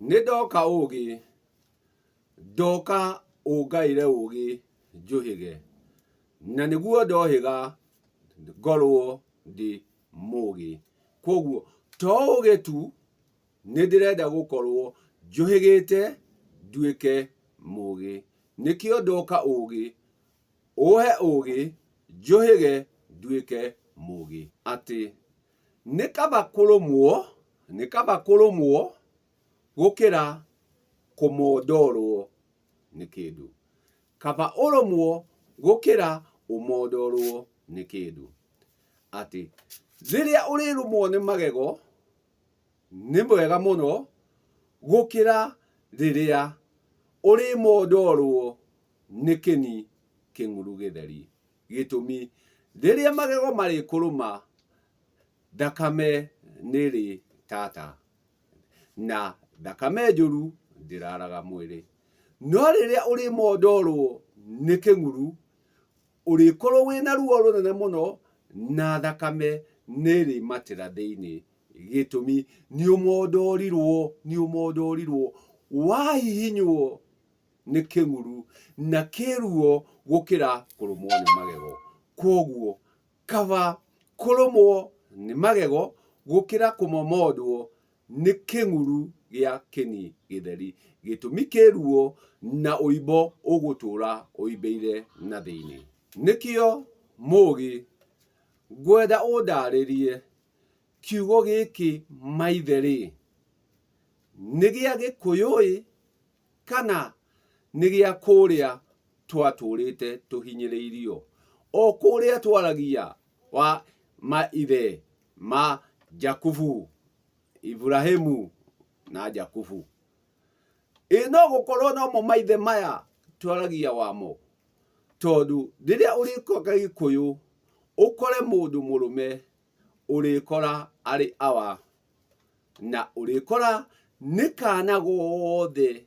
Nĩ ndoka ũgĩ, ndoka ũngaĩre ũgĩ njũhĩge, na nĩguo ndohĩga ngorwo ndĩ mũgĩ. Kwoguo to ũgĩ tu, nĩ ndĩrenda gũkorwo njũhĩgĩte nduĩke mũgĩ. Nĩkĩo ndoka ũgĩ, ũhe ũgĩ njũhĩge nduĩke mũgĩ. Atĩ Nĩ kaba kũrũmwo, nĩ kaba kũrũmwo gũkĩra kũmondorwo nĩ kĩndũ. Kaba ũrũmwo gũkĩra ũmondorwo nĩ kĩndũ. Atĩ rĩrĩa ũrĩrũmwo nĩ magego nĩ mwega mũno gũkĩra rĩrĩa ũrĩmondorwo nĩ kĩni kĩng'uru gĩtheri. Gĩtũmi, rĩrĩa magego marĩkũrũma, thakame nĩrĩ tata, na thakame njũru ndĩraraga mwĩrĩ. No rĩrĩa ũrĩmondorwo nĩ kĩng'uru, ũrĩkorwo wĩna ruo rũnene mũno, na thakame nĩrĩmatĩra thĩinĩ. Gĩtũmi, nĩũmondorirwo, nĩũmondorirwo, wahihinywo nĩ kĩng'uru na kĩ ruo gũkĩra kũrũmwo nĩ magego. Kwoguo kaba kũrũmwo nĩ magego gũkĩra kũmomondwo nĩ kĩng'uru gĩa kĩni gĩtheri. Gĩtũmi kĩ ruo na ũimbo ũgũtũra ũimbĩire na thĩinĩ. Nĩkĩo mũgĩ ngwenda ũndarĩrie kiugo gĩkĩ maithe-rĩ, nĩ gĩa Gĩkũyũ-ĩ Kana nĩ gĩa kũrĩa twatũũrĩte tũhinyĩrĩirio, o kũrĩa twaragia wa maithe ma Jakubu, Iburahimu na Jakubu. Ĩ no gũkorwo nomo maithe maya twaragia wamo, tondũ rĩrĩa ũrĩkoka Gĩkũyũ ũkore mũndũ mũrũme ũrĩkora arĩ awa na ũrĩkora nĩ kana gothe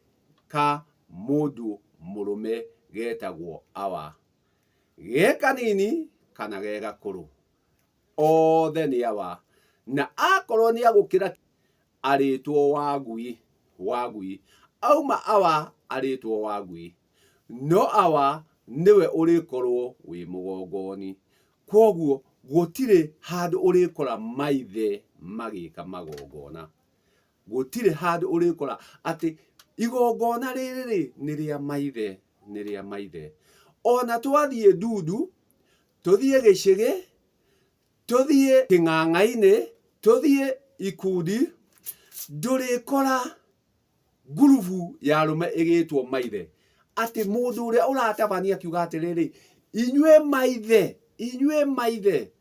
ka mũndũ mũrũme getagwo awa. Ge kanini kana ge gakũrũ, othe nĩ awa. Na akorwo nĩ agũkĩra arĩtwo wagui, wagui. Auma awa arĩtwo wagui. No awa nĩwe ũrĩkorwo wĩ mũgongoni. Kwoguo gũtirĩ handũ ũrĩkora maithe magĩka magongona. Gũtirĩ handũ ũrĩkora atĩ igongona rĩrĩ-rĩ nĩ rĩa maithe, nĩ rĩa maithe. Ona twathiĩ ndundu, tũthiĩ gĩcĩgĩ, tũthiĩ kĩng'ang'a-inĩ, tũthiĩ ikundi, ndũrĩkora ngurubu ya arũme ĩgĩtwo maithe atĩ mũndũ ũrĩa ũratabania akiuga atĩrĩrĩ inyuĩ maithe inyuĩ maithe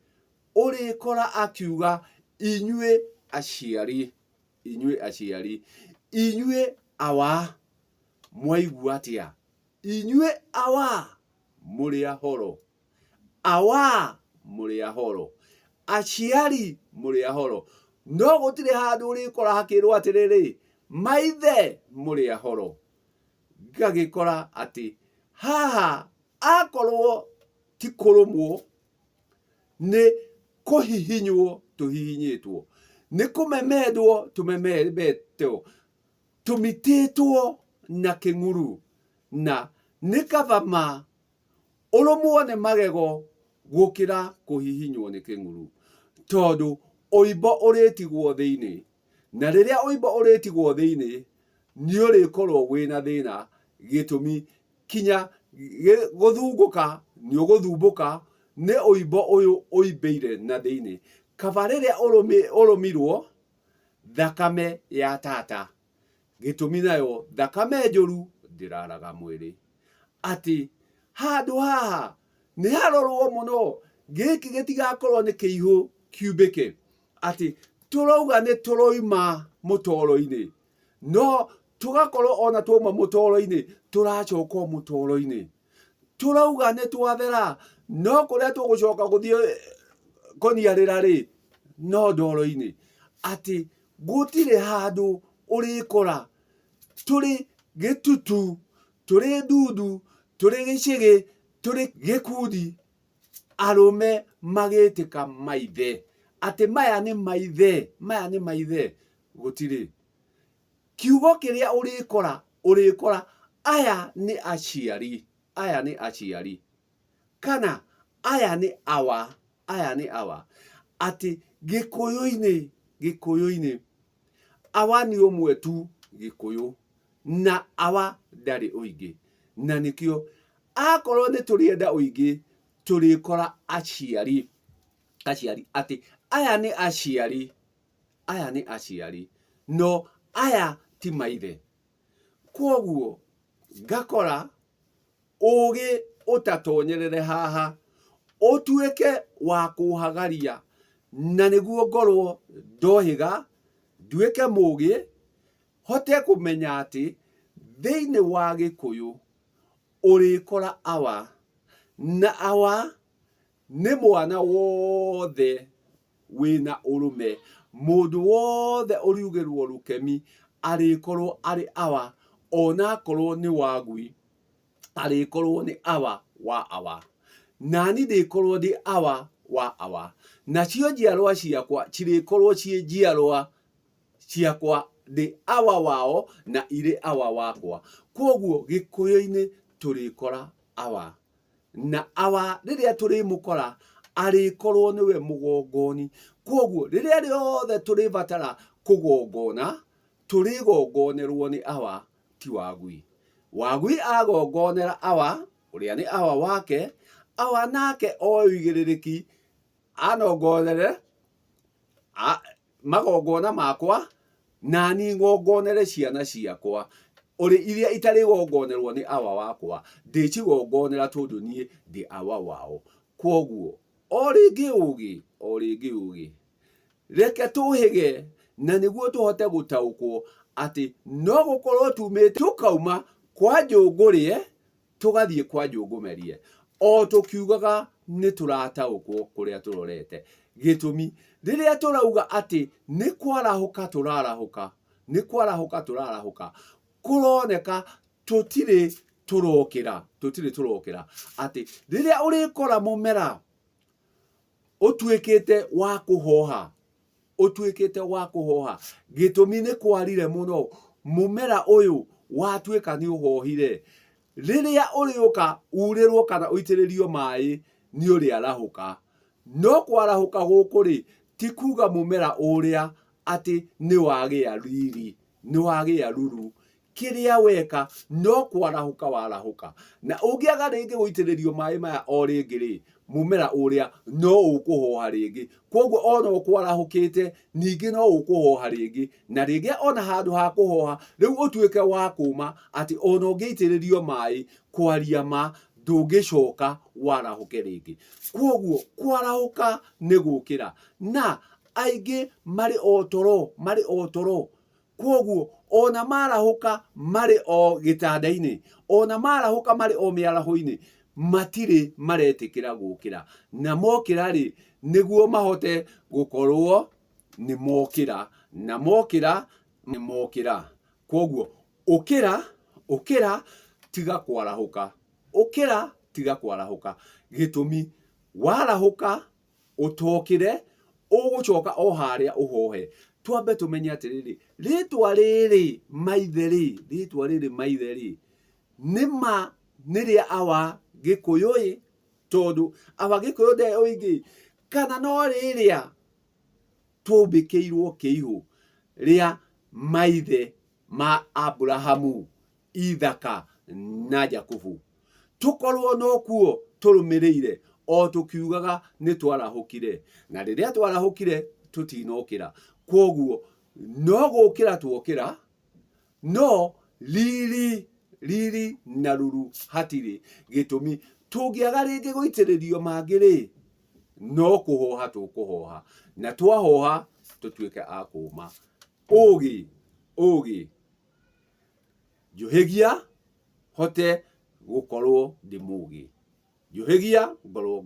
ũrĩkora akiuga inyuĩ aciari inyuĩ aciari inyuĩ awa mwaigua atĩa inyuĩ awa mũrĩ ahoro Awa mũrĩ ahoro, aciari mũrĩ ahoro, no gũtirĩ handũ ũrĩkora hakĩrwo atĩrĩrĩ, maithe mũrĩ ahoro. Ngagĩkora atĩ haha akorwo ti kũrũmwo nĩ kũhihinywo tũhihinyĩtwo, nĩ kũmemendwo tũmemendetwo, tũmitĩtwo na kĩng'uru, na nĩ kaba ma Ũrũmwo nĩ magego gũkĩra kũhihinywo nĩ kĩng'uru, tondũ ũimbo ũrĩtigwo thĩinĩ, na rĩrĩa ũimbo ũrĩtigwo thĩinĩ, nĩũrĩkorwo wĩna thĩna, gĩtũmi kinya gũthungũka nĩũgũthumbũka nĩ ũimbo ũyũ ũimbĩire na thĩinĩ. Kaba rĩrĩa ũrũmirwo, thakame ya tata Gĩtũmi nayo thakame njũru ndĩraraga mwĩrĩ. Atĩ handũ haha nĩ harorwo mũno, gĩkĩ gĩtigakorwo nĩ kĩihũ kiumbĩke. Atĩ tũrauga nĩ tũroima mũtoro-inĩ, no tũgakorwo ona twauma mũtoro-inĩ tũracoka o mũtoro-inĩ. Tũrauga nĩ twathera, no kũrĩa tũgũcoka gũthiĩ kũniarĩra rĩ, no ndoro-inĩ. Atĩ Gũtirĩ handũ ũrĩkora tũrĩ gĩtutu, tũrĩ ndundu, tũrĩ gĩcĩgĩ, tũrĩ gĩkundi, arũme magĩtĩka maithe atĩ maya nĩ maithe, maya nĩ maithe, gũtirĩ. Kiugo kĩrĩa ũrĩkora, ũrĩkora aya nĩ aciari, aya nĩ aciari, kana aya nĩ awa, aya nĩ awa. Atĩ Gĩkũyũ-inĩ, Gĩkũyũ-inĩ, awa nĩ ũmwe tu Gĩkũyũ, na awa ndarĩ ũingĩ. Na nĩkĩo akorwo nĩ tũrĩenda ũingĩ, tũrĩkora aciari, aciari, atĩ aya nĩ aciari, aya nĩ aciari, no aya ti maithe. Kwoguo ngakora ũgĩ ũtatonyerere haha, ũtuĩke wa kũhagaria, na nĩguo ngorwo ndohĩga, nduĩke mũgĩ, hote kũmenya atĩ thĩinĩ wa Gĩkũyũ ũrĩkora awa, na awa nĩ mwana wothe wĩna ũrũme, mũndũ wothe ũriugĩrwo rũkemi arĩkorwo arĩ awa, onakorwo nĩ wagui, arĩkorwo nĩ awa wa awa. Nani ndĩkorwo ndĩ awa wa awa. Nacio njiarwa ciakwa cirĩkorwo ciĩ njiarwa ciakwa, ndĩ awa wao na irĩ awa wakwa. Kwoguo Gĩkũyũ-inĩ tũrĩkora awa. Na awa rĩrĩa tũrĩmũkora arĩkorwo nĩwe mũgongoni. Kwoguo rĩrĩa rĩothe tũrĩbatara kũgongona, tũrĩgongonerwo nĩ awa ti wagui. Wagui agongonera awa, ũrĩa nĩ awa wake, awa nake oe ũigĩrĩrĩki anongonere magongona makwa, nani ngongonere ciana ciakwa, ũrĩ iria itarĩgongonerwo nĩ awa wakwa, ndĩcigongonera tondũ niĩ ndĩ awa wao. Kwoguo, o rĩngĩ ũgĩ, o rĩngĩ ũgĩ, reke tũhĩge na nĩguo tũhote gũtaũkwo atĩ no gũkorwo tumĩte tũkauma kwa njũngũrĩe tũgathiĩ kwa njũngũmerie o tũkiugaga nĩ tũrataũkwo kũrĩa tũrorete. Gĩtũmi, rĩrĩa tũrauga atĩ nĩ kwarahũka tũrarahũka, nĩ kwarahũka tũrarahũka, kũroneka tũtirĩ tũrokĩra, tũtirĩ tũrokĩra. Atĩ rĩrĩa ũrĩkora mũmera ũtuĩkĩte wa kũhoha, ũtuĩkĩte wa kũhoha, gĩtũmi nĩ kwarire mũno, mũmera ũyũ watuĩka nĩ ũhohire, rĩrĩa ũrĩũka urĩrwo kana ũitĩrĩrio maĩ nĩ ũrĩarahũka. No kwarahũka gũkũ rĩ, ti kuga mũmera ũrĩa atĩ nĩ wagĩa riri, nĩ wagĩa ruru. Kĩrĩa weka no kwarahũka warahũka. Na ũngĩaga rĩngĩ gũitĩrĩrio maĩ maya o rĩngĩ rĩ, mũmera ũrĩa no ũkũhoha rĩngĩ. Kwoguo ona ũkwarahũkĩte, ningĩ no ũkũhoha rĩngĩ. Na rĩngĩ ona handũ ha kũhoha, rĩu ũtuĩke wa kũma atĩ ona ũngĩitĩrĩrio maĩ, kwaria ma, ndũngĩcoka warahũke rĩngĩ. Kwoguo kwarahũka nĩ gũkĩra. Na aingĩ marĩ o toro, marĩ o toro. Kwoguo ona marahũka marĩ o gĩtanda-inĩ, ona marahũka marĩ o mĩaraho-inĩ, matirĩ maretĩkĩra gũkĩra. Na mokĩra-rĩ, nĩguo mahote gũkorwo nĩ mokĩra. Na mokĩra, nĩ mokĩra. Kwoguo ũkĩra, ũkĩra, tiga kwarahũka. Ũkĩra, tiga kwarahũka. Gĩtũmi, warahũka ũtokĩre, ũgũcoka o harĩa ũhohe. Twambe tũmenye atĩrĩrĩ, rĩtwa rĩrĩ maithe rĩ, rĩtwa rĩrĩ maithe rĩ, nĩ ma nĩ rĩa awa Gĩkũyũ ĩ, tondũ awa Gĩkũyũ nde ũingĩ, kana no rĩrĩa tũmbĩkĩirwo kĩihũ rĩa maithe ma Aburahamu Ithaka na Jakubu. Tũkorwo nokuo tũrũmĩrĩire o tũkiugaga nĩ twarahũkire, na rĩrĩa twarahũkire tũtinokĩra. Kwoguo no gũkĩra tuokĩra, no riri riri na ruru hatirĩ. Gĩtũmi, tũngĩaga rĩngĩ gũitĩrĩrio mangĩ-rĩ, no kũhoha tũkũhoha, na twahoha tũtuĩke a kũma. Ũgĩ, ũgĩ. Njũhĩgia hote gũkorwo ndĩ mũgĩ. Njũhĩgia ngorwo.